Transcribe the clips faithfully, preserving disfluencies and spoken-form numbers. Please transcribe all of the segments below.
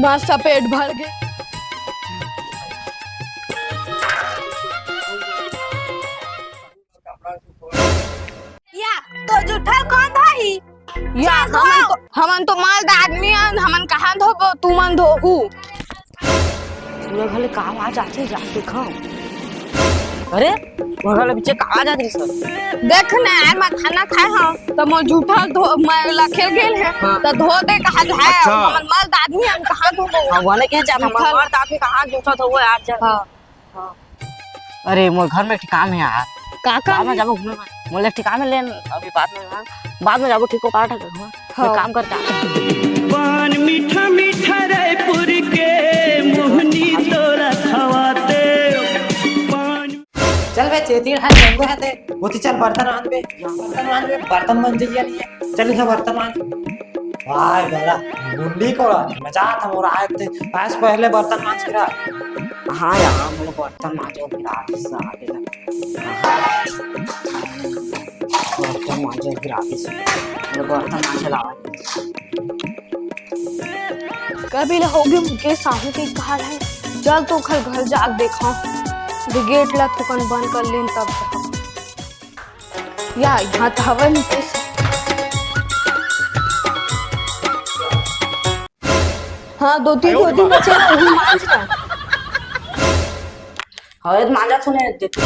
मस्त पेट भर गे। या, तो जूठल कौन धोही? या, चल, हमन धो। तो, हमन तो मर्द आदमी हन, हमन कहाँ धोबो, तुमन धोहू। पूरा घर ले का आवाज आथे, जा देखो। अरे, पूरा घर ले पीछे का आवाज आथे सर? देख ना यार, मैं खाना खाए हूँ, तो मोर जूठल धो, मैं लखेल गेल है, हाँ। तो धो दे कहा जाए, अच्छा। हमन मर्द आदमी हन, कहाँ धोबो? हाँ, वाले के जात, हमन जूठल। मर्द आदमी कहाँ जूठल धोबो यार, चल। हाँ। अरे, मोर घर में एक ठे काम हे यार। का काम बाद में हे? जाबो घूमे बर। मोला एक ठे काम हे, लेन अभी बाद में, हाँ, बाद में जाबो, ठीक हो, काट, हाँ। हाँ। एक काम करता। पान मीठा मीठा रायपुर के मोहनी तोला खवाते। पान चल बे, चेती है, चंगो है ते। वो तो चल, बर्तन मांज बे, बर्तन मांज बे, बर्तन मांज जइया नहीं है। चल इधर बर्तन मांज। वाह बड़ा गुंडी को मजा आता मोर आए थे। आज पहले बर्तन मांज के रख। हाँ यार, मोला बर्तन मांजे बर आगे ला। बर्तन मांजे बर आगे से। मोला बर्तन मांजे ला। कभी ले होगे मुकेश साहू के कहा है। चल तो खल घर जाके देखा। गेट ला थोकन बंद कर लेन तब। या, यहाँ तो हवा नहीं कुछ। हाँ, दो तीन, दो तीन बचे हैं, वही मांज रहा। हवे तो मांजा सुने देते।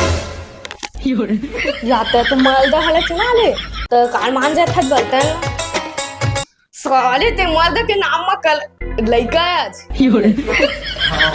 या तो, तो मालदा हले चला ले, तो काल मांजा था गलता है। साले ते मालदा के नाम मा कल लइका आज। हाँ,